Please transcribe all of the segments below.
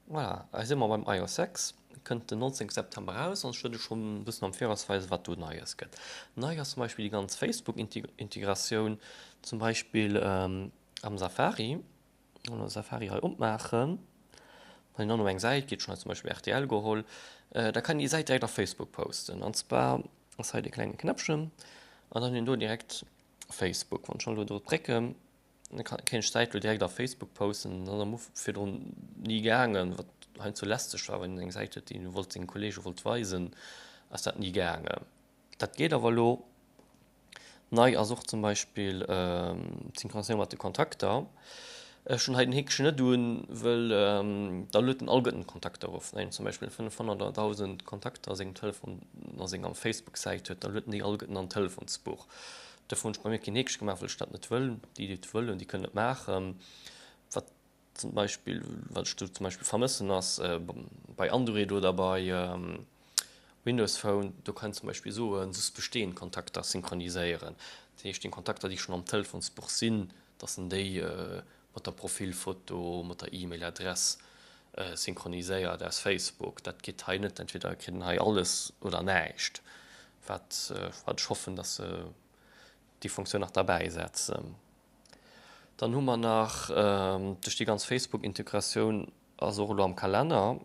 Voilà, hei si mer beim iOS 6, kënnt den 19 September eraus an ech wëll iech schonn e bëssen am Viraus weisen, wat do Neies gëtt. Nei ass zum Beispill déi ganz Facebook-Integratioun, zum Beispill am Safari. Wann mer Safari hei opmaachen, wann een dann op eng Säit geet, ech hunn hei zum Beispill rtl geholl, da kann een déi Säit direkt a Facebook posten. An zwar ass hei dee klenge Knäppchen an dann hunn een do direkt Facebook. Wann ech dann elo drop drécken, Da kéint ech d'Säit lo direkt a Facebook posten. Dat ass am Ufank virdrun ni gaangen, wat heiansdo lästeg war, wann een eng Säit huet, déi een wollt senge Kollege wollt weisen, ass dat ni gaangen. Dat geet awer elo. Nei ass och zum Beispill d'Synchronisatioun mat de Kontakter. Ech hunn hei den Häkchen net un, wëll da luet en alleguerten d'Kontakter erof. Wann een zum Beispill 500 oder 1.000 Kontakter a sengem Telefon, a senger Facebook-Säit huet, da luet en déi alleguerten an d'Telefonsbuch. Dofir hunn ech bei mir keen Heekche gemaach, well ech dat net wëll. Déi, déi et wëllen, déi kënnen et maachen. Wat zum Beispill, wat ech do zum Beispill vermëssen, ass bei Android oder bei Windows Phone, do kann een zum Beispill soen, just bestehend Kontakter synchroniséieren. Dat heescht, déi Kontakter, déi schonn am Telefonsbuch sinn, dass en déi mat der Profilfoto, mat der E-Mail-Adress synchroniséiert aus Facebook. Dat geet hei net. Entweder kritt een hei alles oder näischt. Wat wat ech hoffen, dass se déi Funktioun nach derbäi setzen. Dann hu mer nach, duerch déi ganz Facebook-Integratioun ass och elo am Kalenner,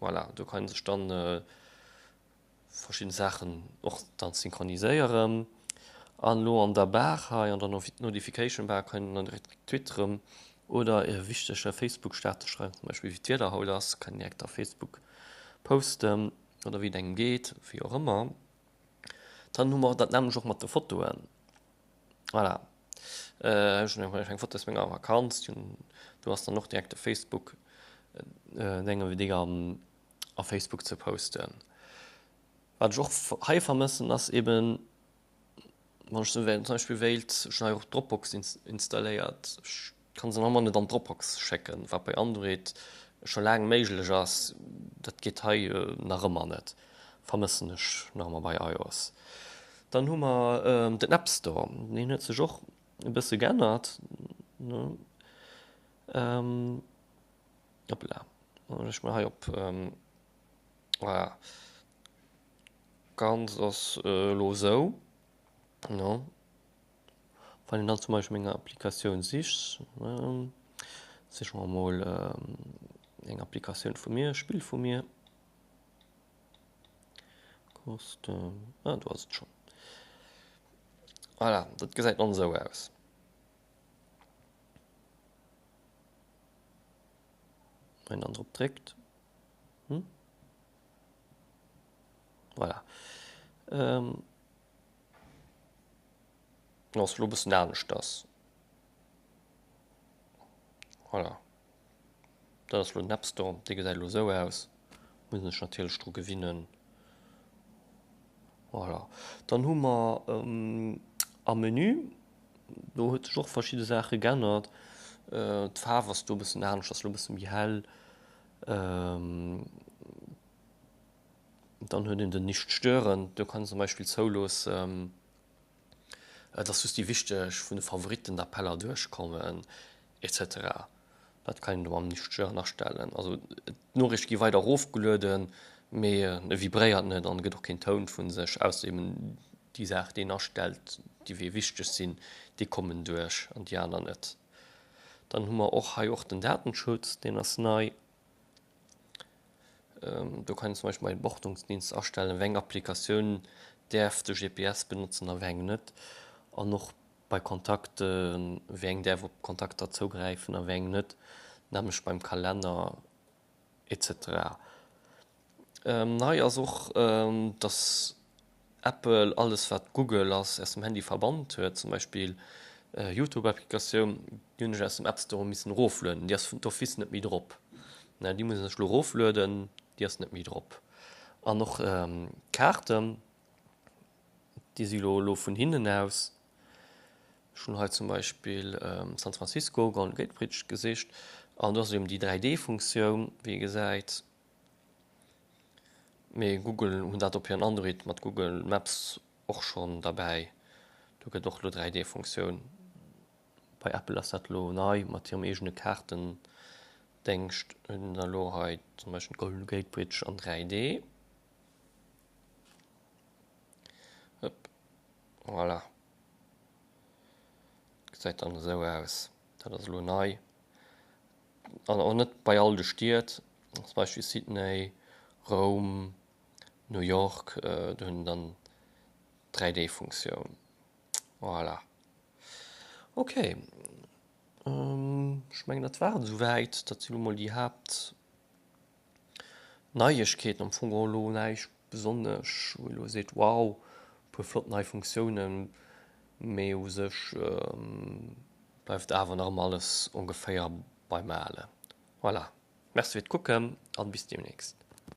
voilà, do kann ee sech dann verschidden Saachen och dann synchroniséieren. An elo an der Bar hei, an der Notification Bar, kann een dann direkt twitteren oder e wichtege Facebook-Status schreiwen, zum Beispill wéi d'Wieder haut ass, kann een direkt a Facebook posten oder wéi et engem geet, wéi och ëmmer. Dann hu mer dat nämmlecht och mat de Fotoen. Voilà, ech hunn eng Foto aus menger Vakanz, do ass dann och direkt de Facebook-Dénge wéi déi am a Facebook ze posten. Wat ech och hei vermëssen ass eben, wann ech zum Beispill wéilt, ech hunn hei och Dropbox installéiert, ech kann se nach ëmmer net an d'Dropbox schécken, wat bei Android scho laang méiglech ass, dat geet hei nach ëmmer net, vermëssen ech nach ëmmer bei iOS. Dann hu mer den App Store, deen huet sech och e bësse geännert. Hoppla, dann ech mol hei op voilà. Ganz ass elo esou, ne? Wann een dann zum Beispill eng Applikatioun sicht, siche mer mol eng Applikatioun vu mir, Spill vu mir. Kost, ah do ass et schonn. Voilà, dat gesäit dann esou aus. Wenn dann drop dréckt. Hm? Voilà. Ähm, ass lo bëssen aneschters. Voilà. Dat ass lo den App Store, dee gesäit lo esou aus. Muss een sech natierlech dru gewinnen. Voilà. Dann hu mer am Menü, do huet sech och verschidde Saache geännert. D'Faarf ass do e bëssen anescht, ass elo e bësse méi hell. Dann huet een den Nicht stören, do kann een zum Beispill zouloossen, dass just déi wichteg vun de Favoriten-Appeller duerchkommen etc. Dat kann een do am Nicht stören astellen. Also d'Noriichte gi weider erofgelueden, mee e vibréiert net an e gëtt och keen Toun vu sech, ausser eben déi Saach déi een astellt, déi wéi wichteg sinn, déi kommen duerch an déi aner net. Dann hu mer och hei och den Datenschutz, deen ass nei. Do kann een zum Beispill bei den Ortungsdienst astellen, wéi eng Applikatioun däerf de GPS benotzen a wéi eng net. An och bei Kontakten, wéi eng däerf op Kontakter zougräifen a wéi eng net, nämlech beim Kalenner etc. Nei ass och, dass Apple alles wat Google ass aus dem Handy verbannt huet, zum Beispill Youtube-Applikatioun, déi hunn ech aus dem App Store missen eroflueden, déi ass d'office net méi drop. Déi muss een sech elo eroflueden, déi ass net méi drop. An och d'Kaarten, déi si elo elo vun hinnen aus. Ech hunn hei zum Beispill San Francisco, Golden Gate Bridge gesicht an do ass eben déi 3D-Funktioun, wéi ee gesäit. Mee Google hunn dat op hiren Android mat Google Maps och schonn derbäi. Do gëtt och elo 3D-Funktioun. Bei Apple ass dat elo nei mat hirem eegene Kaartendéngscht. Déngscht hunn der elo hei zum Beispill d'Golden Gate Bridge an 3D. Hëpp, voilà. Gesäit dann esou aus. Dat ass elo nei. An och net bei all de Stied, zum Beispill Sydney, Roum, New York, do hunn dann 3D-Funktioun. Voilà. Ok, ech mengen dat war et esouwäit. Dat sinn elo mol déi Haaptneiegkeeten. Am Fong och elo näischt besonnesch, wou ee elo seet, wow, e puer flott nei Funktiounen, mee u sech bleift awer nach ëmmer alles ongeféier beim Ale. Voilà, Merci fir d'Kucken an bis deemnächst.